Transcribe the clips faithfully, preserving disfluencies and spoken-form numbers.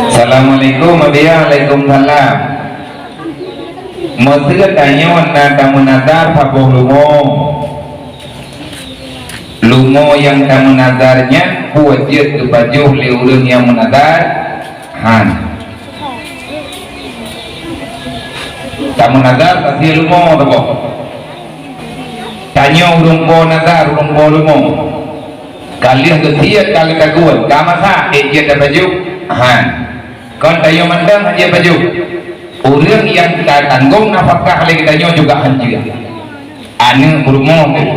Assalamualaikum, Abi. Waalaikumsalam. Meuseuti tanyoe na tameunadar saboh lumo. Lumo nyang tameunadar nyan peue jeuet geupajoh lé ureuëng nyang meunadar? Han. Tameunadar tasie lumo saboh. Tanyoe ureuëng po nadar, ureuëng po lumo. Ka lheueh geusie ka geutagun, ka masak, ék jeuet tapajoh? Han. Kon tanyoe mantong han jeuet pajoh. Ureuëng nyang tatanggong nafakah lé geutanyoe juga han jeuet. Aneuëk, peurumoh teuh,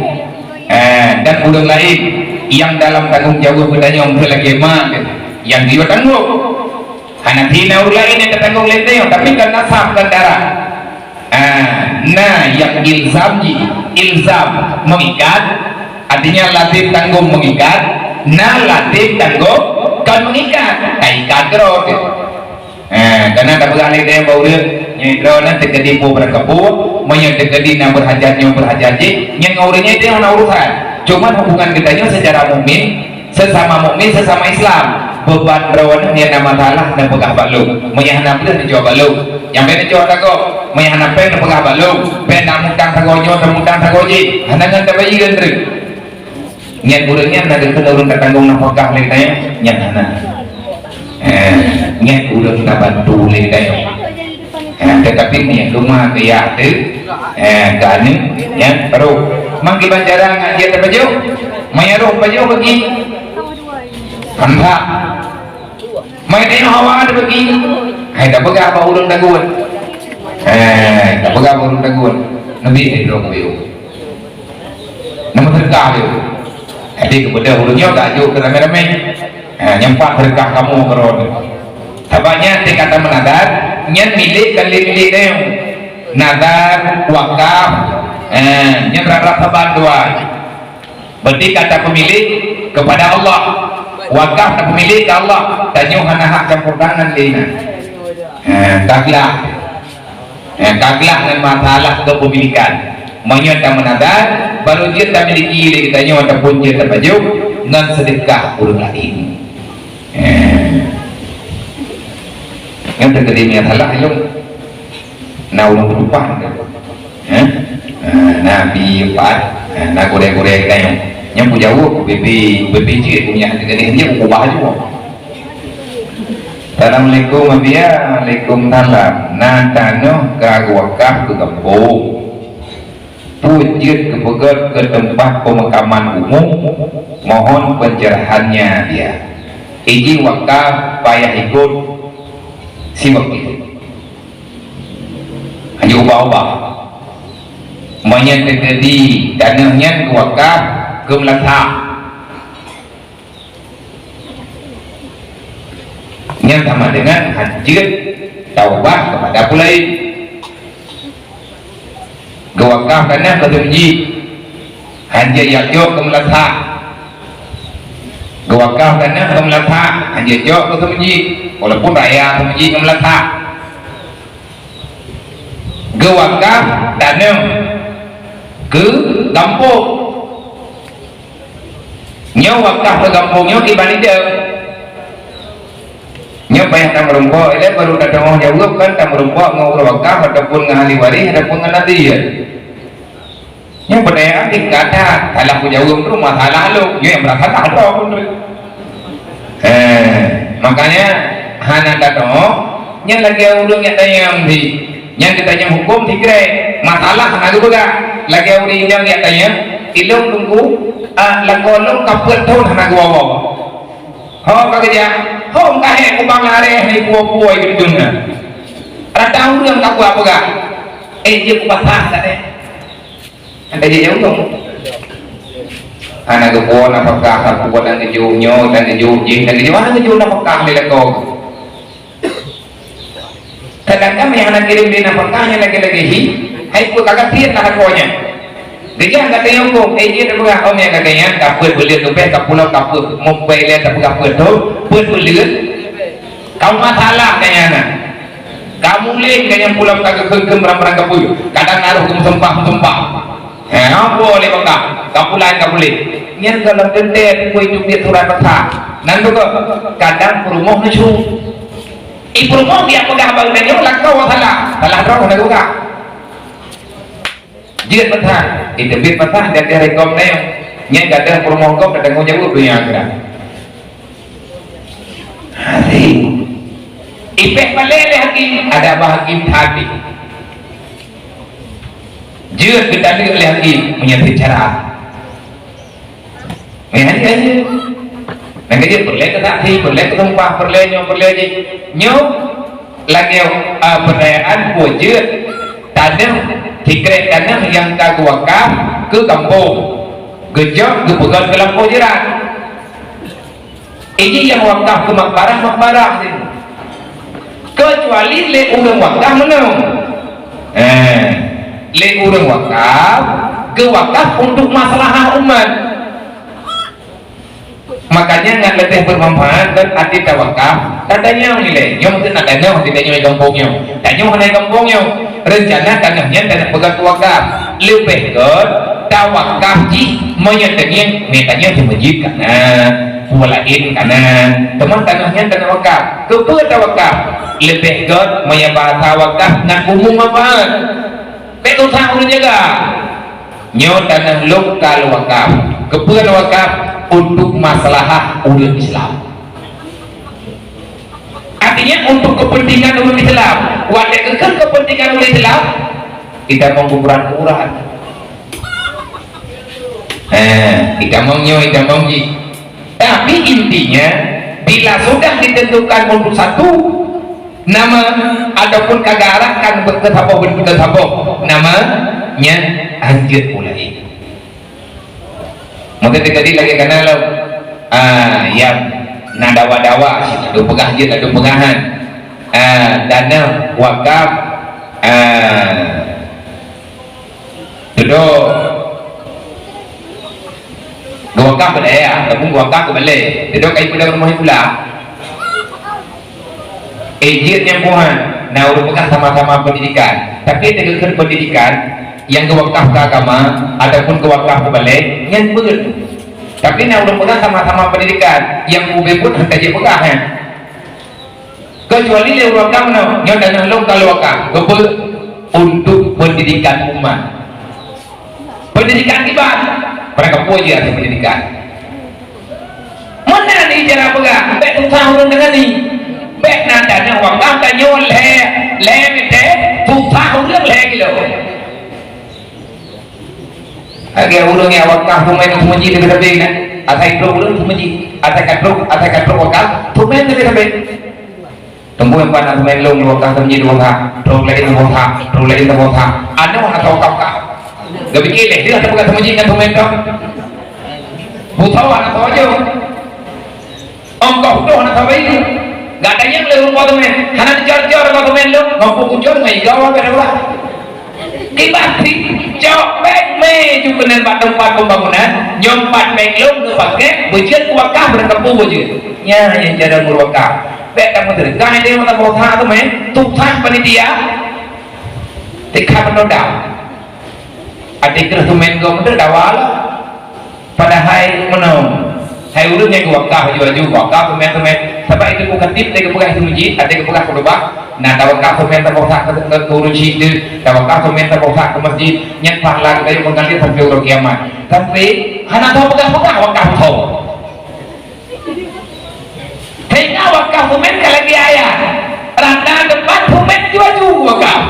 eh, dan ureuëng laén nyang dalam tanggong jaweueb geutanyoe, miseu lagée ma teuh, nyang geuyue tanggong. Hana hina ureuëng laén nyang tatanggong lé geutanyoe, tapi kan nasab, kan darah. Ah, na nyang ilzam jih, ilzam, mengikat, artinya lazim tanggong mengikat, na lazim tanggong kon mengikat, taikat keudroe teuh. Eh, kana tapeugah lé geutanyoe bak ureuëng, nyoe droeneuh teukeudi po barangkapeue, meunyoe teukeudi na beurhajat nyoe beurhajat jih, nyan ngon ureuëng nyan teuh hana urusan. Cuman hubungan geutanyoe secara mukmin, sesama mukmin, sesama Islam. Beuban droeneuh nyang na masalah neupeugah bak lôn. Meunyoe hana peue neucok bak lôn. Nyang bèk neucok sagoe. Meunyoe hana péng neupeugah bak lôn. Bèk na mutang sagoe nyoe, mutang sagoe jih. Hana ngon tabayeue treuk. Nyan ureuëng nyan na geukheun ureuëng ka tanggong nafakah lé geutanyoe, nyan hana. Eh, nyan ureuëng tabantu lé geutanyoe. Eh, teutapi nyan luma keu yah teuh, eh, keu aneuëk, nyan roh. Mang kiban cara ngat jeuet tapajoh? Meunyoe roh pajoh bagi? Handak. Meunyoe tanyoe hawa teuh bagi? Hai tapeugah bak ureuëng tagun. Eh, tapeugah bak ureuëng tagun. Neubi hai droe keu bayeue. Neumeuseudeukah lé. Jadi, keupeue ureuëng nyoe ka jok keu ramé-ramé. Ha, nyan pat seudeukah kamoe keudroe. Sabab nyan tingkat tameunadar, nyan milék kon lé milék tanyoe. Nadar, wakaf, ha, nyan rab-rab saban dua. Berarti ka tapeumilih kepada Allah. Wakaf tapeumilih keu Allah. Tanyoe hana hak campur tangan lé inan. Ha, ka glah. Eh, ka glah ngon masalah kepemilikan. Meunyoe tameunadar, barô jeuet tamiliki lé geutanyoe ataupun jeuet tapajoh ngon seudeukah ureuëng laén. Eh. Nyan teukeudi nyang salah ilong. Na ulôn tupan. Eh? Eh, na bi empat, eh, na gurée-gurée geutanyoe. Nyang peujaweueb, B P, B P C, punya teukeudi nyan ubah juga. Assalamualaikum, Abi. Waalaikumsalam. Na tanoh ka geuwakaf keu gampông. Peue jeuet geupeugét keu teumpat peumakaman umum? Mohon pencerahannya, Abi. Izin wakaf payah ikot si wakil. Hana ubah-ubah. Meunyoe teukeudi tanoh nyan geuwakaf keu meulasak. Nyan sama dengan hanjeuet taubah kepada pulai. Geuwakaf tanoh keu seumeujid, hanjeuet jak jok keu meulasak. Geuwakaf tanoh keu meulasak, hanjeuet jok keu seumeujid, walaupun raya seumeujid ngon meulasak. Geuwakaf tanoh keu gampông. Nyoe wakaf keu gampông nyoe kiban ideueng. Nyoe payah tameurumpok, ilée baru tateungoh jaweueb kan tameurumpok ngon ureuëng wakaf ataupun ngon ahli waréh ataupun ngon nadhir. Nyoe peudaya tingkat that, salah kujaweueb tu masalah lôn, nyoe nyang meurasa that droe pun tu. Eh, makanya hana tateungoh, nyan lagée ureuëng nyang tanyong di Nyang geutanyong huköm sikrek, masalah hana geupeugah. Lagée ureuëng inong jak tanyong, ilong teungku, ah, lakoe lôn ka peuet thon hana geuwoe-woe. Ho ka geujak, ho ka hék kubang lareh hai puwoe-puwoe geudong na. Rata ureuëng ka buat peugah, eh, jeuet kubasah sabe. Hana jeuet jauh. Hana geupuwoe nafakah, ka puwoe dan geujok nyoe, dan geujok jih, dan geujok, hana geujok nafakah lé lakoe. Sedangkan nyang hana kirém lé nafakah nyan lagée-lagée hi, hai peue ka gasien lah lakoe nyan. Geujak ka tanyong kong, eh, jeuet tapeugah, oh, nyang lagée nyan, ka peuet buleuen leubeh, ka pulang, ka peuet, mumpéh lé tapeugah peuet thon, peuet buleuen. Ka masalah ka nyan na. Ka muléng ka nyan pulang ka geukheun-kheun barang-barang kapeue. Kadang na roh geumeusumpah-meusumpah. Eh, apa lé peugah? Ka pulan, ka puléh. Nyan gohlom teuntèe pukui teubiet surat peugah. Nan tu keuh, kadang peurumoh neusu. I peurumoh dia peugah bak geutanyoe lakoe salah. Salah droe hana geupeugah. Jeuet peugah, i teubiet peugah dan dia rekom nyoe. Nyan gadôh peurumoh gob dan tanggong jaweueb donya akhirat. Hai. Ipéh balée lé hakim, ada bah hakim teuhabéh. Jeuet geutaleuek lé hakim meunyoe teucara. Nyan, nyan, nyan. Nyang keujeuet peureulée keu saksi, peureulée keu sumpah, peureulée nyoe, peureulée jih. Nyoe lagée, ah, peurayaan peue jeuet taneuh, sikrek taneuh nyang ka geuwakaf keu gampông. Geujok geupeugöt keu lampôh jiran. Ini nyang wakaf keu makbarah, makbarah ni. Keucuali lé ureuëng wakaf meunoe. Eh, lé ureuëng wakaf, geuwakaf untuk maslahah umat. Makanya ngan leubeh bermanfaat dan até tawakaf, tadanyong ilée. Nyoe mungkin tadanyong, tadanyong gampông nyoe. Tanyoe hana gampông nyoe. Rencana tanah nyan tanah peugah wakaf. Leubeh göt tawakaf jih meunyoe tanyoe, meunyoe tanyoe di masjid kana, peue laén kana. Teuma tanah nyan tanah wakaf. Keupeue tawakaf? Leubeh göt meunyoe bahasa wakaf ngon umum manfaat. Bék susah ureuëng jaga. Nyoe tanah lôn ka lôn wakaf. Keupeue lôn wakaf? Untuk maslahah ureuëng Islam. Artinya untuk kepentingan ureuëng Islam. Watée keu kepentingan ureuëng Islam, kita mau kuburan-kuburan. Eh, kita mau nyoe, kita mau jih. Tapi intinya, bila sudah ditentukan untuk satu nama ataupun ka geuarahkan beutaboh, beutaboh nama, nyan hanjeuet mulai. Maka tadi lagi kenal, ah, yang na dawa-dawa, aduh peugah jeuet, aduh peugahan. Ah, dana wakaf, ah, Dudoe geuwakaf keu dayah, ataupun geuwakaf keu balée. Dudoe kai peudong rumoh sikula. Eh, jeuet nyang buhan, na ureuëng peugah sama-sama pendidikan. Tapi teukheun pendidikan nyang geuwakaf keu agama ataupun geuwakaf keu balée, nyan beuet. Tapi na ureuëng peugah sama-sama pendidikan, nyang ubé buet hana jeuet peugah, eh. Keucuali lé ureuëng agam nyoe, nyoe tanah lôn ka lôn wakaf, keupeue? Untuk pendidikan umat. Pendidikan kiban, barang kapeue jih asai pendidikan. Meunan di cara peugah, bék susah ureuëng deungon ni. Bék na tanah wakaf tanyoe lhée, lhée meter, susah ureuëng lhée kilo. Lagée ureuëng nyang wakaf teumé keu meuseujid leubeh sabe nyan. Asai trok ureuëng keu meuseujid, asai ka trok, asai ka trok wakaf, teumé leubeh sabe. Teungku nyang pat na teumé lôn wakaf teumé dua wakaf, trok laén dua wakaf, trok laén dua wakaf. Aneuk hana tawakaf. Geupiké lé, dia hana peugah teumé jih ngon teumé tu. Buta hana tahu aja. Ongkoh tu hana sabai. Gata nyang lé rupa teumé, hana dijor-jor rupa teumé lom, mampu kujor ngai gawa ka dawah. Kiban si cok bék mé ju keunan bak teumpat pembangunan, nyoe pat bék lom geupaké beujeuet wakaf beureuteupeue beujeuet. Nyan nyang cara guru wakaf. Bék kamoe teureukah idéh mata bosa teumé, tukang panitia. Teuka peunoda. Até keuh teumé gom teu dawa lah. Padahai meunoe, hai ureuëng nyang geuwakaf aju-aju, wakaf teumé-teumé. Sabab itu bukan tip lé geupeugah itu meuseujid, até geupeugah khutubah, na tawakaf teumé taboh that keu, keu, keu ureuëng syik teuh, tawakaf teumé taboh that keu masjid, nyan pahala geutanyoe meugalir sampai uroe kiamat. Sampai hana teupeugah-peugah wakaf tho. Sehingga wakaf teumé ka lagée ayah. Rata teumpat teumé ju-aju wakaf.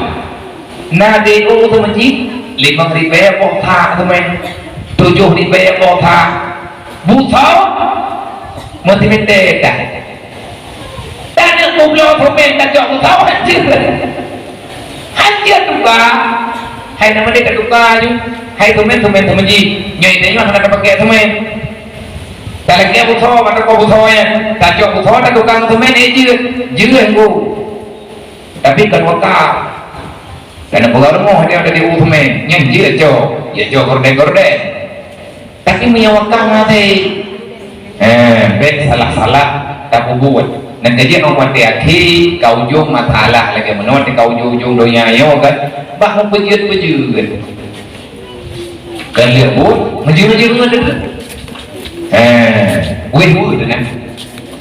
Na di u teumé jih, limong ribée boh that teumé, tujoh ribée boh that. Busoe, meusimité dah. Tanyoe peubloe teumé tajok busoe hanjeuet. Hanjeuet tuka. Hai nama dia tatuka ju. Hai teumé, teumé, teumé jih. Nyoe tanyoe hana tapaké teumé. Talakée busoe, mata ko busoe nyan. Tacok busoe, tatukang teumé, eh, jeuet. Jeuet, Bu. Tapi kan wakaf. Karena peugah rumoh dia ada di u teumé. Nyan jeuet cok. Ya cok gorden-gorden. Tapi meunyoe wakaf maté. Eh, bék salah-salah tapeubuet. Nyan keuh jeuet ngon watée akhé, ka ujong masalah lagée meunoe, ka ujong-ujong donya nyoe kan. Bah meupeujeuet-peujeuet. Kan lheueh buet, meujeuet-jeuet deungon deungon. Eh, wéh buet deungon.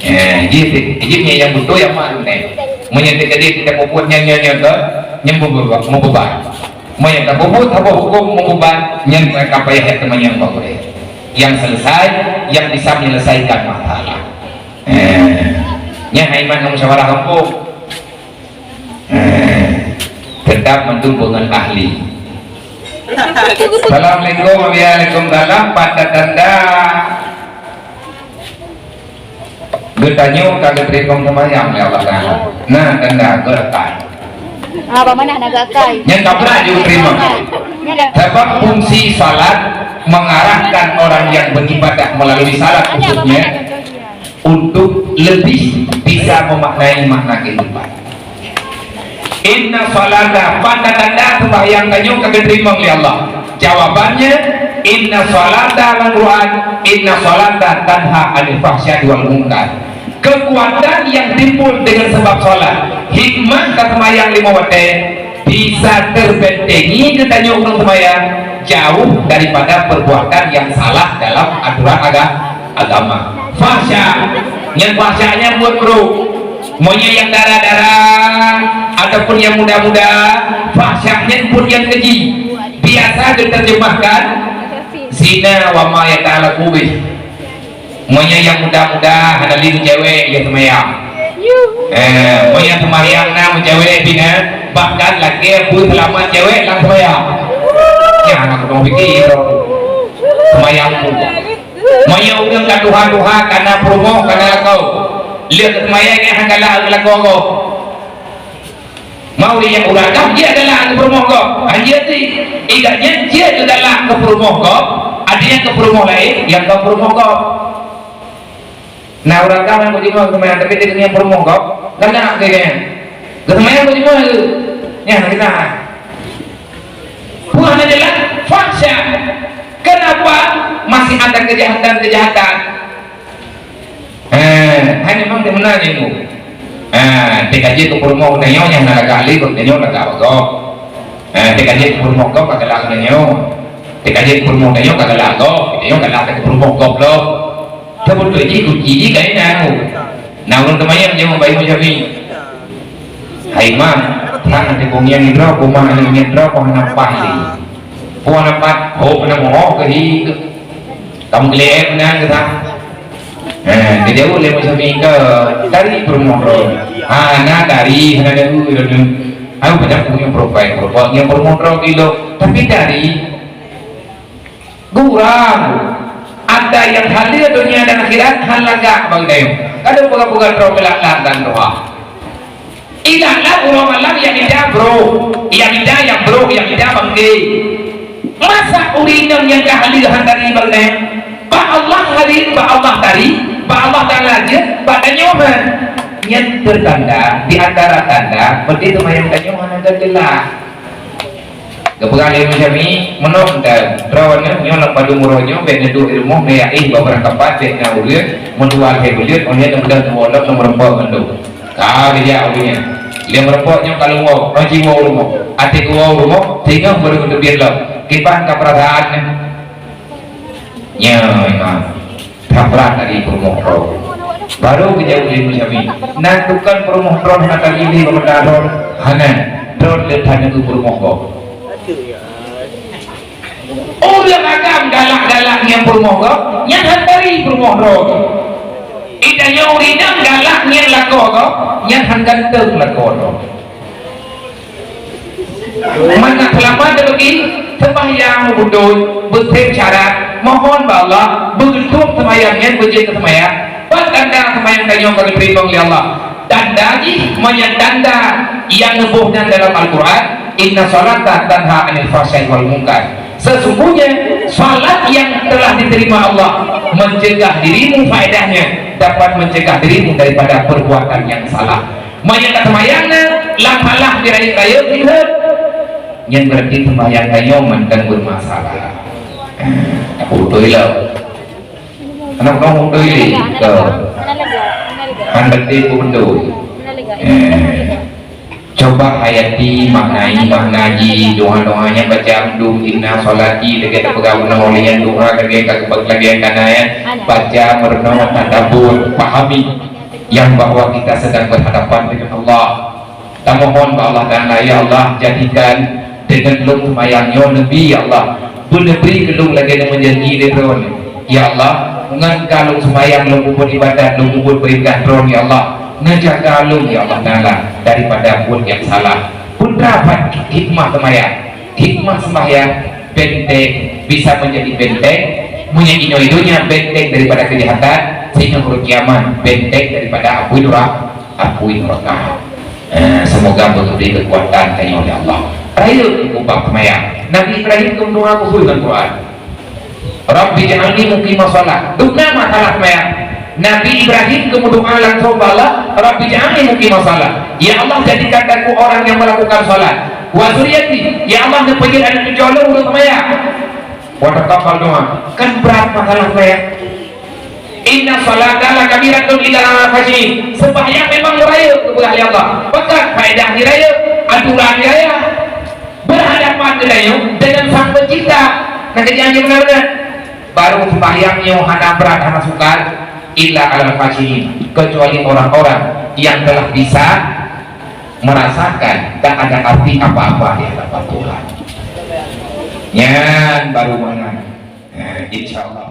Eh, jih, jih nyang beutôi amal nyan. Meunyoe teukeudi kita peubuet nyan, nyan, nyan, ke, nyan meubeubah, meubeubah. Meunyoe ka peubuet saboh huköm meubeubah, nyan ka payah teumanyong bak gurée. Yang selesai, yang bisa menyelesaikan masalah. Eh, nyan hai iman ngon musyawarah kampung. Eh, tetap mandum ngon ahli. Assalamualaikum, waalaikumsalam. Pada tanda geutanyoe ka geuteurimong seumayang lé Allah Taala. Nah, tanda geurekan. Ah, bak mana nak geukai? Nyang ka brat jeuet teurimong. Nyang ka. Sebab fungsi salat mengarahkan orang yang beribadah melalui salat khususnya untuk lebih bisa memaknai makna kehidupan. Inna salata, tanda-tanda sembahyang tanyoe ka geuteurimong lé Allah. Jawabannya, inna salata lam Quran, inna salata tanha anil fahsya'i wal munkar. Kekuatan yang timbul dengan sebab salat, hikmah ka sembahyang lima watée, bisa terbentengi geutanyoe ureuëng sembahyang jauh daripada perbuatan yang salah dalam aturan aga-, agama. Fahsya, nyang fahsya nyan buet brok. Meunyoe nyang dara-dara ataupun nyang muda-muda, fahsya nyan buet nyang keji. Biasa diterjemahkan zina wa ma yata'allaqu bih. Meunyoe nyang muda-muda hana lé meucewek, ya seumayang. Eh, meunyoe seumayang na meucewek pih na, bahkan lakée beuseulamat cewek lam seumayang. Nyan hana kutong pike droe. Seumayang pun. Meunyoe ureuëng ka tuha-tuha, ka na peurumoh, ka na lakoe, lheueh seumayang nyan hana galak lakoe gob. Mau dia ureuëng agam, dia galak keu peurumoh gob. Hana jeuet, idak nyan jeuet keu galak keu peurumoh gob, ada nyang keu peurumoh laén, nyang keu peurumoh gob. Nah, ureuëng agam nyang beujimoe seumayang, tapi dia nyan peurumoh gob, galak keu dia. Keu seumayang beujimoe, nyan kita. Buah na jalan, fahsya. Kenapa masih ada kejahatan-kejahatan? Eh, hai memang di mana ni tu? Eh, teuka jeuet keu peurumoh geutanyoe nyang na lagak lé, geutanyoe lagak bagoe. Eh, teuka jeuet keu peurumoh gob ka galak geutanyoe. Teuka jeuet keu peurumoh geutanyoe ka galak gob, geutanyoe galak keu peurumoh gob lom. Teubeutôi jih kunci jih ka inan tu. Nah, ulôn teumayang jeuet bak Imam Syafi'i. Hai Imam, sang até bungeng droe, buma aneuk miet droe, kok hana paih lé. Kok hana paih, hok hana moh keu hi. Kamu geuleem na geuh. Ha, geujaweueb lé Imam Syafi'i keu dari peurumoh droe. Hana dari, hana dari. Ayo banyak punya profil, profil yang peurumoh droe kilo. Tapi dari gurang. Ata nyang haleue donya dan akhirat hana lagak bak geutanyoe. Kadang peugah-peugah droe keu laknat dan doa. Ilah-ilah uroe malam nyang ida broh, nyang ida nyang broh, nyang ida bangke. Masa ureuëng inong nyang ka haleue hana tari bak geutanyoe? Bak Allah haleue, bak Allah tari, bak Allah Taala jeuet, bak tanyoe han. Nyan teutanda di antara tanda peudeh seumayang tanyoe hana geujeulaih. Geupeugah lé Imam Syafi'i, meunoe teuh, droeneuh nyoe lam padum uroe nyoe, bék neuduek di rumoh, neuyak éh bak barang kapat, bék na ureuëng, meudua lhée buleuen, óh lheueh neubeudôh tuwoe lom, neumeureumpok mandum. Ka geujak ureuëng nyan. Lheueh meureumpok nyoe ka lôn woe, óh jiwoe u rumoh. Até geuwoe u rumoh, singoh baru geuteubiet lom. Kiban ka peurasaan nyan. Nyoe, Imam. That brat dari peurumoh droe. Barô geujaweueb lé Imam Syafi'i. Na tukang peurumoh droe hana tari lé bak mata droe? Hana. Droe le that nyan peurumoh gob. Ureuëng agam galak-galak nyan peurumoh gob, nyan han tari peurumoh droe. Ida nyoe ureuëng inong galak nyan lakoe gob, nyan han ganteng lakoe droe. Mangat seulamat teubagi, sembahyang beutôi, beusem syarat, mohon bak Allah, beugeutueng sembahyang nyan beujeuet keu sembahyang. Pat tanda sembahyang tanyoe ka geuteurimong lé Allah? Tanda jih, meunyoe tanda nyang neuboh nyan dalam Al-Quran, "Inna salata tanha 'anil fahsya'i wal munkar." Sesungguhnya, salat yang telah diterima Allah mencegah dirimu, faedahnya dapat mencegah dirimu daripada perbuatan yang salah. Meunyoe taseumayang na, lam salah dirayeuk-rayeuk jih, nyan berarti seumayang tanyoe mantong bermasalah. Beutôi lom. Aneuk nong beutôi lé, ke? Han berarti beutôi. Eh. Coba hayati maknai makna jih, doa-doa nyan baca mandum, inna sholati, lagèe tapeugah bunoe lagèe nyan, doa lagèe ka geubak lagèe kana nyan, baca meureunong, tadabbur, pahami yang bahwa kita sedang berhadapan dengan Allah. Tamohon bak Allah Taala, "Ya Allah, jadikan deungon lôn seumayang nyoe neubi, ya Allah, beuneubri keu lôn lagèe nyang meujanji lé Droe. Ya Allah, ngon ka lôn seumayang, lôn peubuet ibadat, lôn peubuet peurintah Droe, ya Allah, neujaga lôn, ya Allah Taala, daripada buet nyang salah." Peue teuma hikmah seumayang? Hikmah seumayang benteng, bisa menjadi benteng, meunyoe inoe donya benteng daripada keujahatan, singoh uroe kiamat benteng daripada apui nuraka, apui nuraka. Eh, semoga beugeubri keukuatan tanyoe lé Allah. Rayeuk ubak seumayang. Nabi Ibrahim geumeudoa keu peue lam Quran? "Rabbi ja'alni muqimas shalah." Dum na masalah seumayang. Nabi Ibrahim geumeudoa langsung bak Allah, "Rabbi ja'alni muqimas shalah." "Ya Allah, jadikan aku orang yang melakukan salat. Wa dzurriyyati, ya Allah, neupeujeuet aneuk cucu lôn untuk seumayang." Wa taqabbal doa. Kan brat masalah seumayang. Inna sholata lakabiratun illa alal khasyiin. Seumayang memang rayeuk keubeurah lé Allah. Bahkan faedah ni rayeuk, aturan ni rayeuk. Berhadapan dengan, dengan Sang Pencipta. Nah, jadi yang benar-benar. Baru seumayang nyoe hana brat, hana sukar, illa alal khasyiin, kecuali orang-orang yang telah bisa merasakan tak ada arti apa-apa di hadapan Tuhan. Nyan baru mana. Nah, insya Allah.